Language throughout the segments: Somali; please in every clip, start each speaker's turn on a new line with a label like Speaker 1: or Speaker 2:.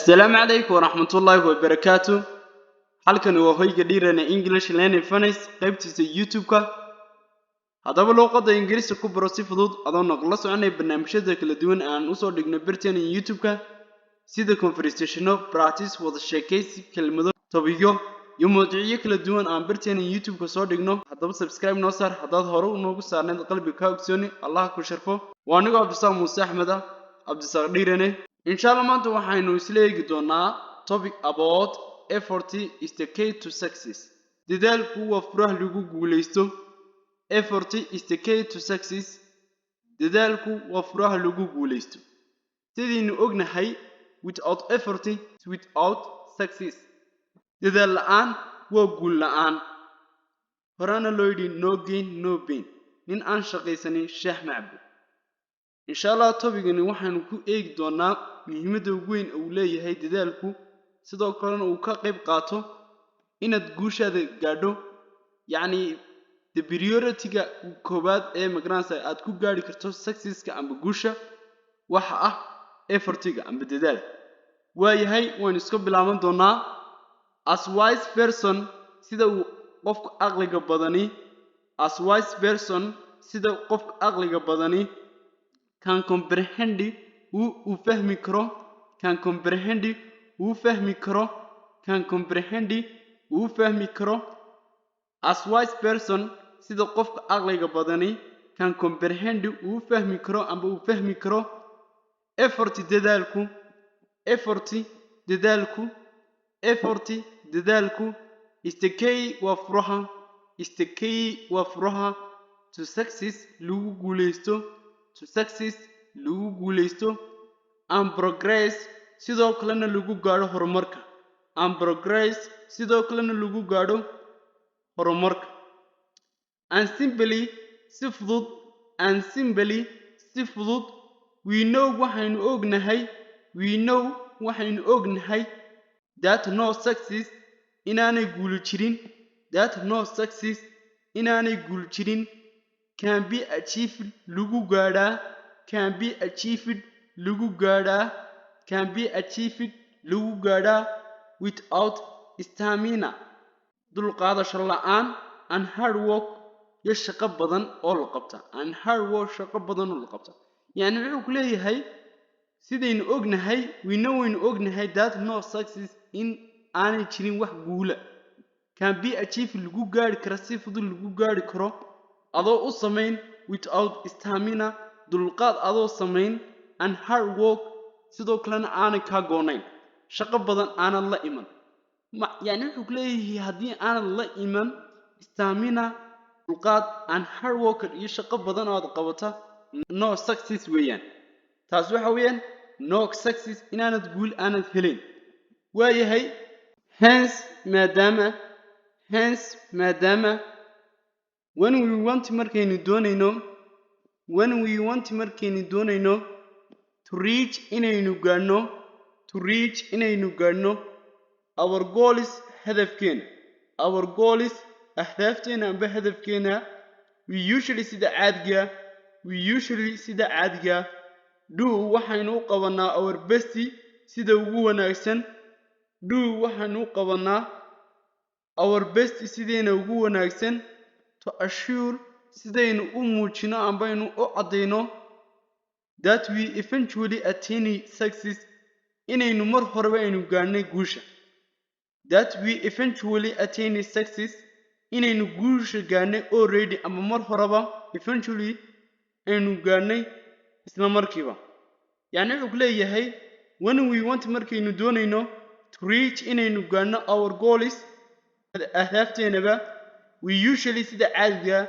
Speaker 1: Assalaamu calaykum waraxmatullaahi wabarakaatu. Halkani waa hoyga Dhiirane English Learning Furnace, qaybtiisa YouTube-ka. Haddaba luuqadda Ingiriiska ku baro si fudud adoo nagala soconaya barnaamijyada kala duwan aan usoo dhigno barteena YouTube-ka, sida conversationo, practice, wada sheekaysi, kelmado, topic-yo iyo mawduucyo kala duwan aan barteena YouTube-ka soo dhigno. Haddaba subscribe noo saar haddaad hore unoogu saarnayd. Qalbiga kaa ogsooni, Allah ku sharfo. Waa anigoo Cabdisaaq Muuse Axmed ah, Cabdisaaq Dhiirane. Insha Allah maanta waxaynu isla eegi doonaa topic about "Effort is the key to success", dadaalku waa furaha lagu guuleysto. Effort is the key to success, dadaalku waa furaha lagu guuleysto. Sidaynu ognahay, without effort, without success, dadaal la'aan waa guul la'aan. Horena loo yidhi, "No gain, no pain", nin aan shaqaysanin shaah ma cabo. Insha Allah topic-gani waxaynu ku eegi doonaa muhiimadda ugu weyn uu leeyahay dadaalku, sidoo kalena uu ka qayb qaato inaad guushaada gaadho. Yacni the priority-ga koowaad ee magaranaysa aad ku gaadhi karto successka amba guusha waxa ah effortiga amba dadaalka. Waayahay, waynu iska bilaaban doonaa. As wise person, sida uu qofka aqliga badani, as wise person, sida qofka aqliga badani, can comprehend, uu fahmi karo, can comprehend, uu fahmi karo, can comprehend, uu fahmi karo. As wise person, sida qofka aqliga badani, can comprehend, uu fahmi karo amba uu fahmi karo, effort, dadaalku, effort, dadaalku, effort, dadaalku, is the key, waa furaha, is the key, waa furaha, to success, lagu guuleysto, to success, lagu guuleysto, and progress, sidoo kalena lagu gaadho horumarka, and progress, sidoo kalena lagu gaadho horumarka. And simply, si fudud, and simply, si fudud, we know, waxaynu ognahay, we know, waxaynu ognahay, that no success, inaanay guuli jirin, that no success, inaanay guul jirin, can be achieved, lagu gaadhaa, can be achieved, lagu gaadhaa, can be achieved, lagu gaadhaa, without stamina, dulqaadasho la'aan, and hard work, iyo shaqo badan oo la qabta, and hard work, shaqo badan oo la qabta. Yani wuxuu ku leeyahay, sidaynu ognahay, we know, waynu ognahay, that no success, in aanay jirin wax guula, can be achieved, lagu gaari karo, si fudud lagu gaari karo, adoo u samayn without stamina, dulqaad adoo samayn, and hard work, sidoo kalena aanay kaa goonayn shaqo badan aanad la iman. Yani wuxuu ku leeyahay, haddii aanad la iman stamina, dulqaad, and hard worker, iyo shaqo badan oo aad qabata, no success weeyaan. Taas waxa weeyaan no success, inaanad guul aanad helayn. Waayahay. Hence, maadaama, hence, maadaama, when we want, markaynu doonayno, when we want, markaynu doonayno, to reach, inaynu gaadhno, to reach, inaynu gaadhno, our goals, hadafkeena, our goals, ahdaafteena amba hadafkeena, we usually, sida caadiga, we usually, sida caadiga, do, waxaynu u qabanaa, our best, sida ugu wanaagsan, do, waxaynu u qabanaa, our best, sidayna ugu wanaagsan, to assure, sidaynu u muujino ambaynu u caddayno, that we eventually attain success, inaynu mar horeba aynu gaadhnay guusha, that we eventually attain success, inaynu guusha gaadhnay already, ama mar horeba, eventually, aynu gaadhnay isla markiiba. Yacni wuxuu ku leeyahay, when we want, markaynu doonayno, to reach, inaynu gaadhno, our goals, ahdaafteennaba, we usually, sida caadiga,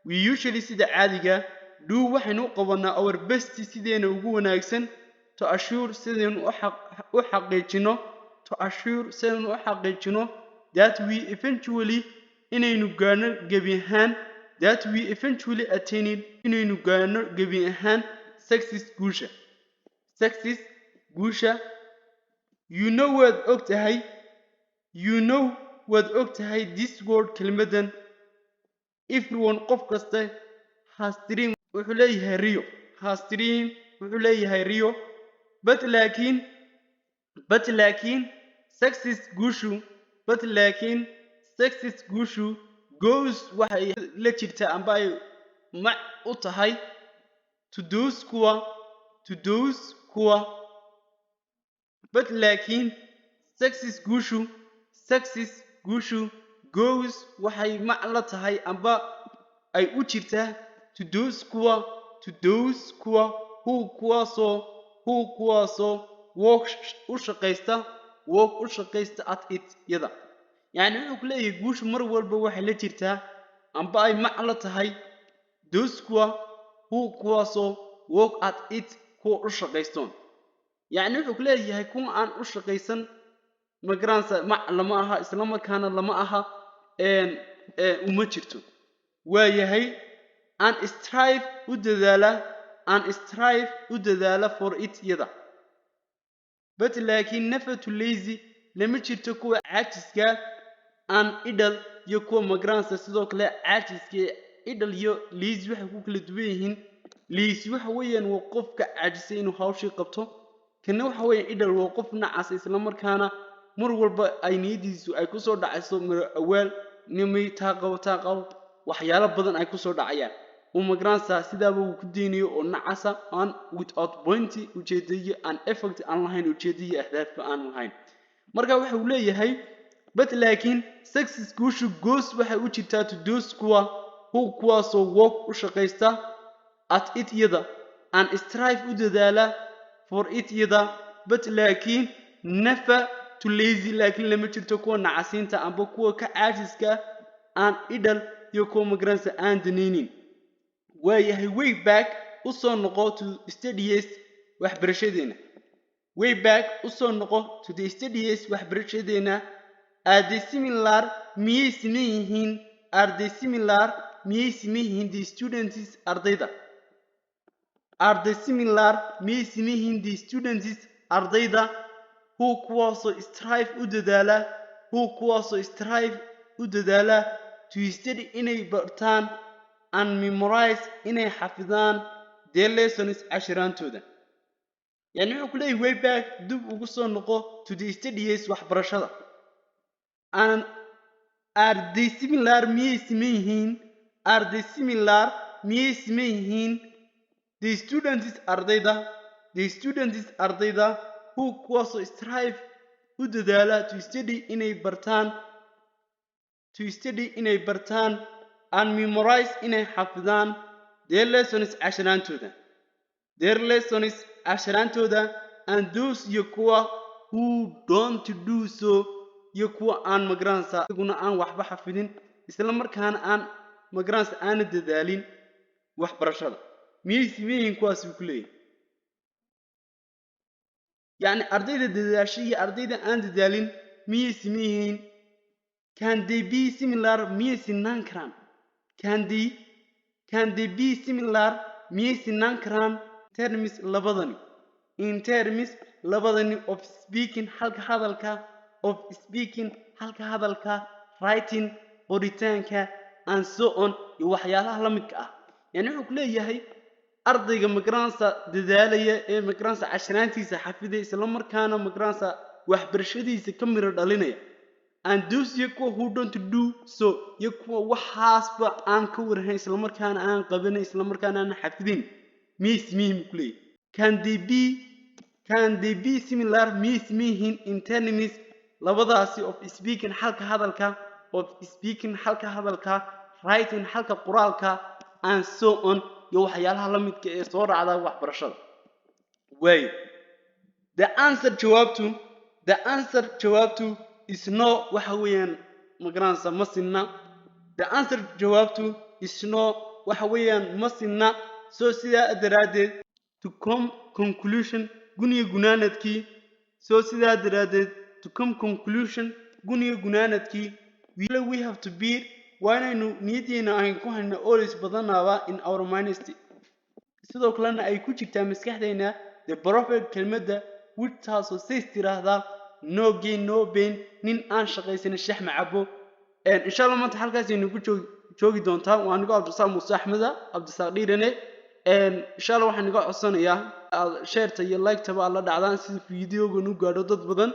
Speaker 1: we usually, sida caadiga, do, waxaynu u qabanaa, our best, sideena ugu wanaagsan, to assure, sidaynu u xaqiijino, to assure, sidaynu u xaqiijino, that we eventually, inaynu gaadhno gebi ahaan, that we eventually attain, inaynu gaadhno gebi ahaan, success, guusha, success, guusha. You know, waad og tahay, you know, waad og tahay, this word, kelmaddan. Everyone, qof kasta, has dream, wuxuu leeyahay riyo, has dream, wuxuu leeyahay riyo, but, laakiin But laakiin success guushu, but laakiin success guushu, goes waxay la jirtaa amba ay mac u tahay to those kuwa, to those kuwa. But laakiin success guushu, success guushu, goes waxay mac la tahay amba ay u jirtaa to those kuwa, to those kuwa, who kuwaasoo, who kuwaasoo, work u shaqaysta, work u shaqaysta, at it yada. Yacni wuxuu ku leeyahay guushu mar walba waxay la jirtaa amba ay mac la tahay those kuwa, who kuwaasoo, work at it kuwa u shaqaystoon. Yacni wuxuu ku leeyahay kuwa aan u shaqaysan, ma garanaysa, mac lama aha, isla markaana lama aha uma jirto. Waayahay, and strive u dadaala, and strive u dadaala, for it yada. But laakiin never to lazy lama jirto kuwa caajiska, and idle iyo kuwa, magaranaysa, sidoo kale caajiska. Idle iyo lazy waxay ku kala duwan yihiin: lazy waxa weeyaan waa qofka caajisay inuu hawshii qabto, kana waxa weeyaan idle waa qof nacas, isla markaana mar walba ay niyadiisu ay kusoo dhacayso miro awaal nimay taa qabo, taa qabo, waxyaalo badan ay kusoo dhacayaan, uu magaranaysaa sidaaba uu ku deynayo oo nacasa, aan without point ujeedayo aan effect aan lahayn, ujeedayo ahdaafba aan lahayn. Marka waxa uu leeyahay, but laakiin success guushu goes waxay u jirtaa to those kuwa, who kuwaasoo, work u shaqaysta, at it iyada, and strive u dadaala, for it iyada. But laakiin never to lazy laakiin lama jirto kuwa nacasiinta amba kuwa ka caajiska, and idle iyo kuwa, magaranaysa, aan danaynin. Waayahay, way back u soo noqo, to studies waxbarashadeena. Way back u soo noqo, to the studies waxbarashadeena. Are they similar, miyay siman yihiin? Are they similar, miyay siman yihiin, the students ardayda? Are they similar, miyay siman yihiin, the students ardayda, who kuwaasoo, strive u dadaala, who kuwaasoo, strive u dadaala, to study inay bartaan, and memorize inay xafidaan, their lessons cashiraantooda? Yani wuxuu ku leeyahay, way back dib ugu soo noqo, to the studies waxbarashada, and are they similar, miyay siman yihiin? Are they similar, miyay siman yihiin, the students ardayda, the students ardayda, who kuwaasoo, strive u dadaala, to study inay bartaan, to study inay bartaan, and memorize inay xafidaan, their lessons cashiraantooda, their lessons cashiraantooda, and those iyo kuwa, who don't do so iyo kuwa aan, magaranaysaa, iguna aan waxba xafidin, isla markaana aan, magaranaysa, aana dadaalin waxbarashada, miyay siman yihiin kuwaas, buu ku leeyahay? Yacni ardayda dadaashay iyo ardayda aan dadaalin miyay siman yihiin? Can they be similar, miyay sinaan karaan? Can they be similar, miyay sinaan karaan, terms labadani, in terms labadani, of speaking halka hadalka, of speaking halka hadalka, writing qoritaanka, and so on iyo waxyaalaha la midka ah? Yani wuxuu ku leeyahay ardayga, magaranaysa, dadaalaya ee, magaranaysa, cashiraantiisa xafidaya, isla markaana, magaranaysa, waxbarashadiisa ka miro dhalinaya, and those iyo kuwa, who don't do so iyo kuwa waxaasba aan ka warhayn, isla markaana aan qabanayn, isla markaana aan xafidin, miyay siman yihiin, buu ku leeyahay. Can they be similar, miyay siman yihiin, in terms labadaasi, of speaking halka hadalka, of speaking halka hadalka, writing halka qoraalka, and so on iyo waxyaalaha la midka ee soo raacda waxbarashada? Waayo, the answer jawaabtu, the answer jawaabtu, is no waxa weeyaan, magaranaysa, ma sinna. The answer jawaabtu, is no waxa weeyaan ma sinna. So sidaa daraaddeed, to come conclusion guniga gunaanadkii, so sidaa daraaddeed, to come conclusion guniga gunaanadkii, we have to be waa inaynu niyaddeena ayn ku hayno always badanaaba, in our minds sidoo kalena ay ku jirtaa maskaxdeena, the proverb kelmadda, which taasoo says tiraahdaa, "No gain, no pain," nin aan shaqaysanin shax ma cabo. Insha Allah maanta halkaas aynu ku joogi doontaa. Waa anigoo Cabdisaaq Muuse Axmeda, Cabdisaaq Dhiirane. Insha Allah waxaan iga codsanayaa Aad share-ta iyo like-taba aad la dhacdaan si videogan u gaadho dad badan,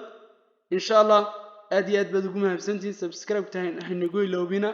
Speaker 1: insha Allah. Aad iyo aad baad ugu mahadsantihiin. Subscribe tahay haynagu iloobina.